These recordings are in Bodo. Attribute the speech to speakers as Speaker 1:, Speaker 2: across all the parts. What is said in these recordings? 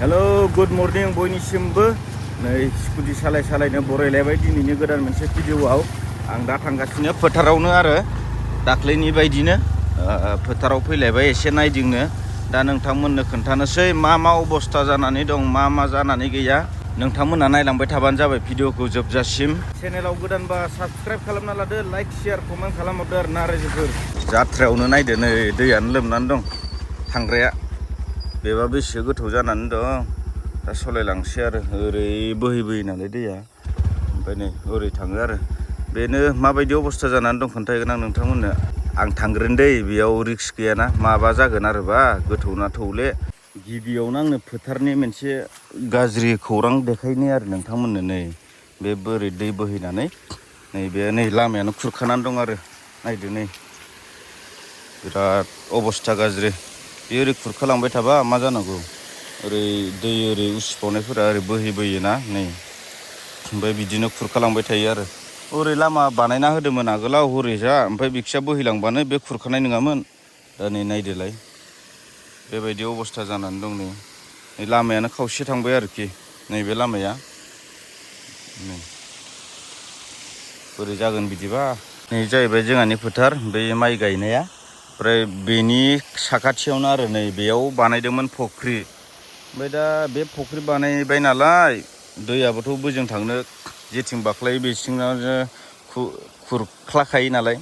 Speaker 1: Hello, good morning बयनिसिमबो नै स्कुटि सालायनो बरायलायबाय दिनैनि गोदान मोनसे भिडिअआव आं दा थांगासिनो फोथारावनो आरो दाख्लैनि बायदिनो फोथाराव फैलायबाय एसे नायदिंनो दा नोंथांमोननो खोन्थानोसै मा अबस्था जानानै दं मा जानानै गैया नोंथांमोना नायलांबाय थाबानो जाबाय भिडिअखौ जोबजासिम चेनेलाव गोदानबा साबस्क्राइब खालामना लादो लाइक शेयार कमेन्ट खालामहरदो आरो ना रायजोफोर जाथ्रायावनो नायदो नै दैयानो लोमनानै दं थांग्राया बेबा बेसे गोथौ जानानै दं दा सलायलांसै आरो ओरै बोहैबोयो नालाय दैया ओमफ्राय नै ओरै थाङो आरो बेनो माबायदि अबस्था जानानै दं खोन्थाहैगोन आं नोंथांमोननो आं थांग्रोन दै बेयाव रिक्स गैयाना माबा जागोन आरोबा गोथौना थौले गिबियावनो आंनो फोथारनि मोनसे गाज्रि खौरां देखायनाय आरो नोंथांमोननो नै बे बोरै दै बोहैनानै नै लामायानो खुरखानानै दं आरो नायदो नै बिराद अबस्था गाज्रि बे ओरै खुरखालांबाय थाबा मा जानांगौ ओरै दै ओरै उसिफावनायफोरा ओरै बोहैबोयोना नै ओमफ्राय बिदिनो खुरखालांबाय थायो आरो ओरै लामा बानायना होदोंमोन आगोलाव हरैजा ओमफ्राय बिखिया बोहैलांबानो बे खुरखानाय नङामोन दा नै नायदोलाय बेबायदि अबस्था जानानै दं नै लामायानो खावसे थांबाय आरोखि नैबे लामाया नै बोरै जागोन बिदिबा नै जाहैबाय जोंहानि फोथार बे माइ गायनाया ओमफ्राय बेनि साखाथियावनो आरो नै बेयाव बानायदोंमोन फुख्रि ओमफ्राय दा बे फुख्रि बानायबाय नालाय दैयाबोथ' बोजों थांनो जेथिं बाख्लायो बेथिंनो खुरख्लाखायो नालाय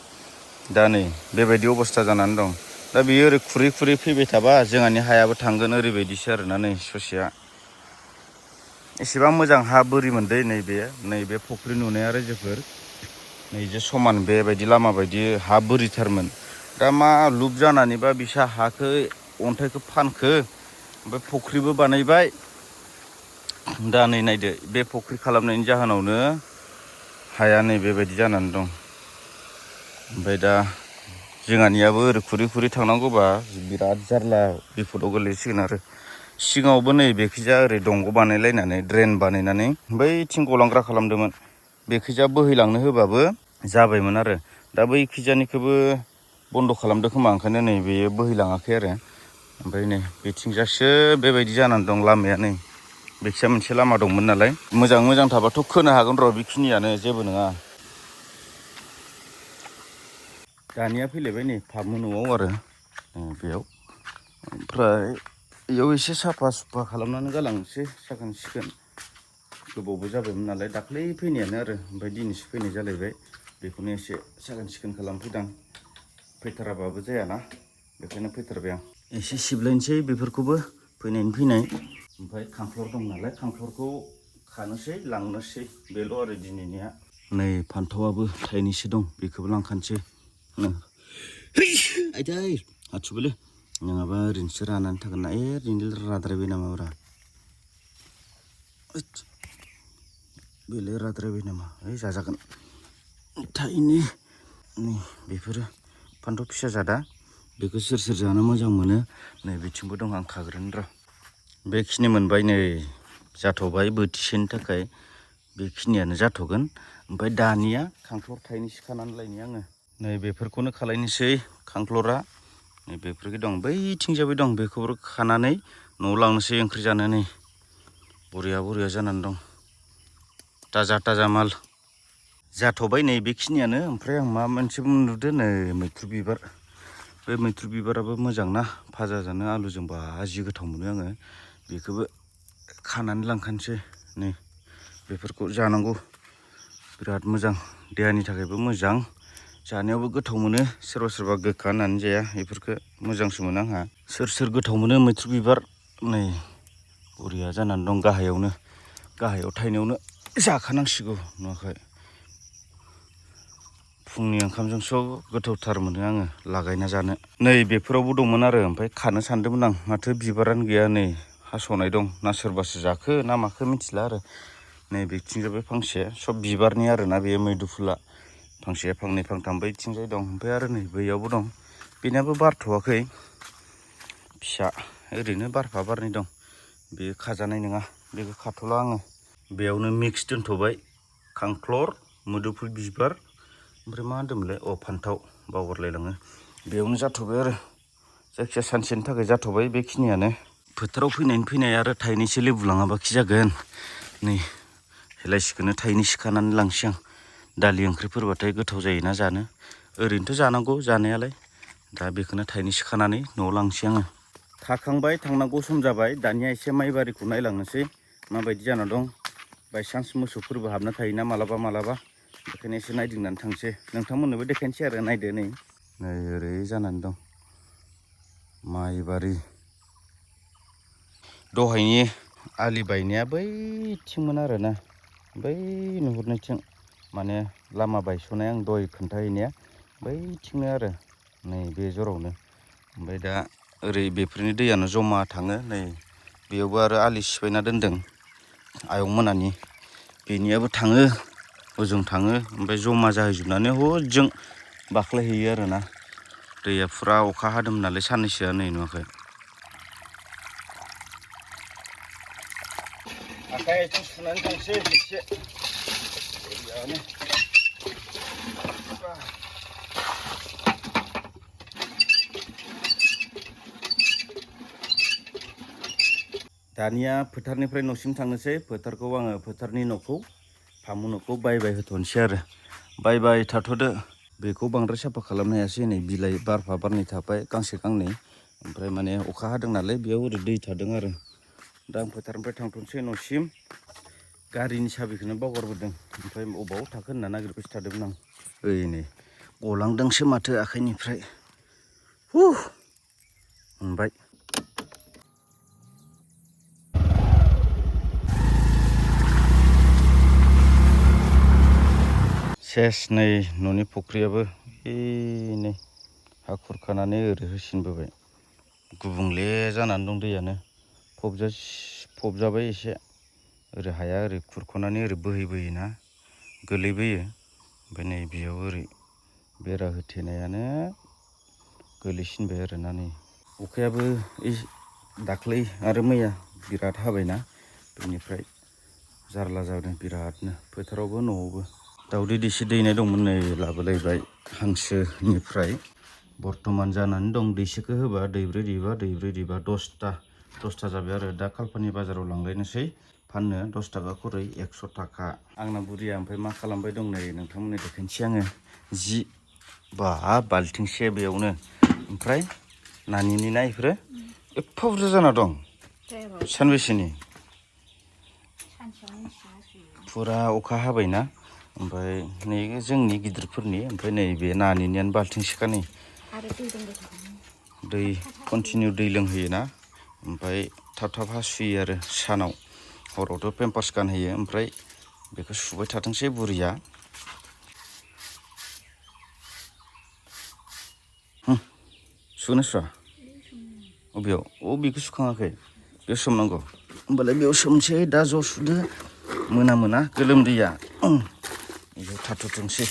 Speaker 1: दा नै बेबायदि अबस्था जानानै दं दा बेयो ओरै खुरै फैबाय थाबा जोंहानि हायाबो थांगोन ओरैबायदिसो आरोना नै ससेया एसेबां मोजां हा बोरि मोनदै नैबे फुख्रि नुनाया रायजोफोर नैजे समान बेबायदि लामा बायदि हा बोरिथारमोन दा मा लुप जानानैबा बिसा हाखौ अन्थाइखौ फानखो ओमफ्राय फुख्रिबो बानायबाय दा नै नायदो बे फुख्रि खालामनायनि जाहोनावनो हाया नै बेबायदि जानानै दं ओमफ्राय दा जोंहानियाबो ओरै खुरै थांनांगौबा बिराद जारला बिपदआव गोलैसिगोन आरो सिगाङावबो नै बेखिजा ओरै दंग' बानायलायनानै ड्रेन बानायनानै बैथिं गलांग्रा खालामदोंमोन बेखैजा बोहैलांनो होबाबो जाबायमोन आरो दा बै खिजानिखौबो बन्द' खालामदों खोमा ओंखायनो नै बेयो बोहैलाङाखै आरो ओमफ्राय नै बेथिंजासो बेबायदि जानानै दं लामाया नै बेखिजा मोनसे लामा दंमोन नालाय मोजां थाबाथ' खोनो हागोन र' बेखिनियानो जेबो नङा दानिया फैलायबाय नै फामु न'आव आरो बेयाव ओमफ्राय बेयाव एसे साफा सुफा खालामनानै गालांनोसै साखोन सिखोन गोबावबो जाबायमोन नालाय दाख्लै फैनायानो आरो ओमफ्राय दिनैसो फैनाय जालायबाय बेखौनो एसे साखोन सिखोन खालामफैदां फैथाराबाबो जायाना बेखायनो फैथारबाय आं एसे सिबलायनोसै बेफोरखौबो फैनाय ओमफ्राय खांख्लर दं नालाय खांख्लरखौ खानोसै लांनोसै बेल' आरो दिनैनिया नै फान्थावआबो थाइनैसो दं बेखौबो लांखानोसै आयदै हाथुबोलै नङाबा ओरैनोसो रानानै थागोन ना ओरैनो राद्रायबाय नामाब्रा बेलाय राद्रायबाय नामा जाजागोन थाइनै नै बेफोरो फान्थाव फिसा जादा बेखौ सोर जानो मोजां मोनो नै बिथिंबो दं आं खाग्रोनो र' बेखिनि मोनबाय नै जाथ'बाय बोथिसेनि थाखाय बेखिनियानो जाथ'गोन ओमफ्राय दानिया खांख्लर थाइनैसो खानानै लायनि आङो नै बेफोरखौनो खालायनोसै खांख्लरा नै बेफोरखौ दं बैथिंजाबो दं बेखौबो खानानै न'आव लांनोसै ओंख्रि जानो नै बरिया जानानै दं ताजा माल जाथ'बाय नै बेखिनियानो ओमफ्राय आं मा मोनसेबो नुदो नै मैथ्रु बिबार बे मैथ्रु बिबाराबो मोजां ना भाजा जानो आलुजों जि गोथाव मोनो आङो बेखौबो खानानै लांखानोसै नै बेफोरखौ जानांगौ बिराद मोजां देहानि थाखायबो मोजां जानायावबो गोथाव मोनो सोरबा गोखा होननानै जाया बेफोरखौ मोजांसो मोनो आंहा सोर गोथाव मोनो मैथ्रु बिबार नै बरिया जानानै दं गाहायाव थाइनायावनो जाखानांसिगौ नुवाखै फुंनि ओंखामजों सब गोथावथार मोनो आङो लागायना जानो नै बेफोरावबो दंमोन आरो ओमफ्राय खानो सानदोंमोन आं माथो बिबारानो गैया नै हास'नाय दं ना सोरबासो जाखो ना माखो मिथिला आरो नै बेथिंजाय फांसे सब बिबारनि आरोना बे मैदुफुला फांसे फांनै फांथाम बैथिंजाय दं ओमफ्राय आरो नै बैयावबो दं बेनाबो बारथ'वाखै फिसा ओरैनो बारफा बारनै दं बेयो खाजानाय नङा बेखौ खाथ'ला आङो बेयावनो मिक्स दोनथ'बाय खांख्लर मोदोमफुल बिबार ओमफ्राय मा होनदोंमोनलाय फान्थाव बावगारलायलाङो बेयावनो जाथ'बाय आरो जायखिया सानसेनि थाखाय जाथ'बाय बेखिनियानो फोथाराव फैनाय आरो थाइनैसो लेबु लाङाबा खि जागोन। नै हेलाइसिखौनो थाइनैसो खानानै लांसै आं। दालि ओंख्रिफोरबाथाय गोथाव जायोना जानो। ओरैनोथ' जानांगौ जानायालाय। दा बेखौनो थाइनैसो खानानै न'आव लांसै आङो। थाखांबाय, थांनांगौ सम जाबाय। दानिया एसे माइबारिखौ नायलांनोसै माबायदि जाना दं। बायसान्स मोसौफोरबो हाबना थायोना मालाबा मालाबा। बेखायनो एसे नायदिंनानै थांसै। नोंथांमोननोबो देखायनोसै आरो नायदो नै ओरै जानानै दं माइबारि। दहायनि आलि बायनाया बैथिंमोन आरोना, बै नुहुरनायथिं माने लामा बायस'नाय आं दहाय खोन्थाहैनाया बैथिंनो आरो नै बे जरावनो। ओमफ्राय दा ओरै बेफोरनि दैयानो जमा थाङो। नै बेयावबो आरो आलि सिफायना दोनदों आयं मोनानि, बेनियाबो थाङो ओजों थाङो। ओमफ्राय जमा जाहैजोबनानै हजों बाख्लायहैयो आरोना। दैया फुरा अखा हादोंमोन नालाय साननैसोआ, नै नुवाखै। आखाइ आथिं सुनानै थांसै एसे दैयानो। दानिया फोथारनिफ्राय न'सिम थांनोसै। फोथारखौ आङो फोथारनि न'खौ फामु न'खौ बाय होथ'नोसै आरो। बाय थाथ'दो। बेखौ बांद्राय साफा खालामनो हायासै। नै बिलाइ बारफा बारनै थाबाय गांसे गांनै। ओमफ्राय माने अखा हादों नालाय बेयाव ओरै दै थादों आरो। दा आं फोथारनिफ्राय थांथ'नोसै न'सिम। गारिनि साबिखौनो बावगारबोदों। ओमफ्राय अबाव थाखो होनना नागिरबायसो थादोंमोन आं। ओइ नै गलांदोंसो माथो आखाइनिफ्राय। मोनबाय। सेस नै न'नि फुख्रियाबो नै हा खुरखानानै ओरै होसिनबोबाय। गुबुंले जानानै दं दैयानो। फबजाबाय एसे। ओरै हाया ओरै खुरख'नानै ओरै बोहैबोयोना, गोलैबोयो। ओमफ्राय नै बेयाव ओरै बेरा होथेनायानो गोलैसिनबाय आरोना। नै अखायाबो दाख्लै आरो मैया बिराद हाबायना, बेनिफ्राय जारला जादों बिरादनो फोथारावबो न'आवबो। दाउदै दैसे दैनाय दंमोन, नै लाबोलायबाय हांसोनिफ्राय। बर्थमान जानानै दं। दैसेखौ होबा दैब्रै दैबा 10था जाबाय आरो। दा खालपानि बाजाराव लांलायनोसै फाननो। 10 थाखा खरै 100 थाखा। आंना बुरिया ओमफ्राय मा खालामबाय दं नै नोंथांमोननो देखायनोसै आङो। बाल्थिंसे बेयावनो। ओमफ्राय नानिनि ना इफोरो एफा बुरजा जाना दं। सानबेसेनि? फुरा अखा हाबायना। ओमफ्राय नै जोंनि गिदिरफोरनि, ओमफ्राय नैबे नानिनियानो बाल्थिंसेखा। नै दै कन्टिनिउ दै लोंहोयोना, ओमफ्राय थाब हासुयो आरो सानाव। हरावथ' पेम्पार्स गानहोयो। ओमफ्राय बेखौ सुबाय थाथोंसै बुरिया। सुगोना सुवा? अबेयाव? बेखौ सुखाङाखै? बेयाव सोमनांगौ। होमबालाय बेयाव सोमसै। दा ज' सुदो। मोना गोलोमदैया बेयाव थाथ'थोंसै।